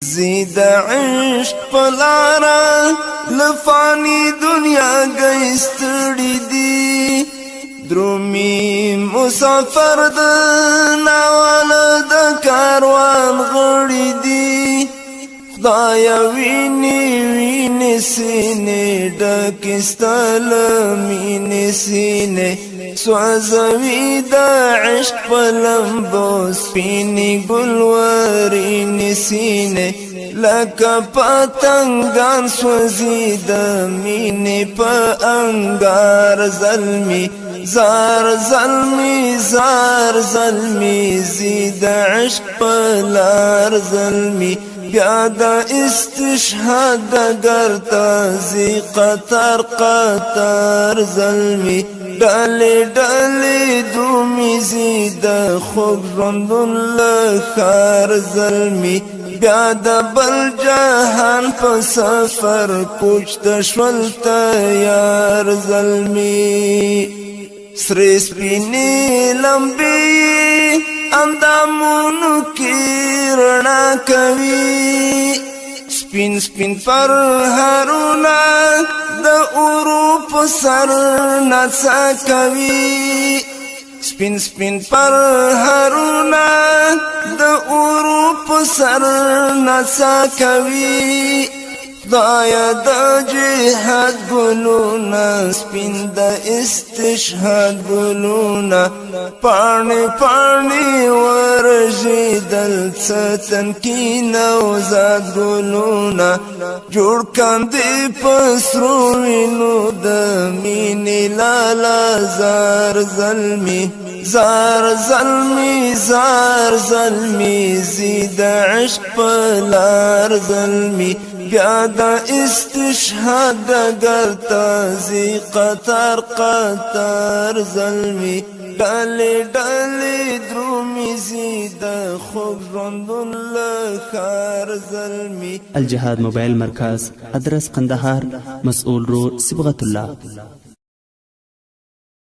زید عشق پلارا لفانی دنیا گئستړي دي، درومي مسافر د ناوال د کاروان غړي دي. خدای ویني ویني سینې ډکستل مینې سینې سوزوي د عشق په لمبو سپینې ګلورینې سینې، لکه پتنګان سوزي د مینې په انګار. زلمی زار زلمی زار زلمی زید عشق په لار زلمی، بیا د استشهاد ګرتا زی قطر قطر زلمی، ډلې ډلې درومي زی د خوږ ژوندون له ښار زلمی، بیا د بل جهان په سفر کوچ ته شول تیار زلمی. سرې سپینې لمبې اندامونو کې رڼا کوي، سپین سپین پر هرونا د اورو په سر نڅا کوي، سپین سپین پر هرونا د اورو په سر نڅا کوي. خدای د جهاد ګلونه، سپین د استشهاد ګلونه، پاڼې پاڼې ورژېدل څه تنکي نوزاد ګلونه، جوړ کاندي په سرو وینو د مینې لاله زار زلمی، زار زلمی زار زلمی زید عشق په لار زلمی، بیا د استشهاد ګرتا زی قطر قطر زلمی، ډلې ډلې درومي زی د خوږ ژوندون له ښار زلمی. الجهاد موبایل مرکز، ادرس قندهار، مسؤل ورور صبغت الله.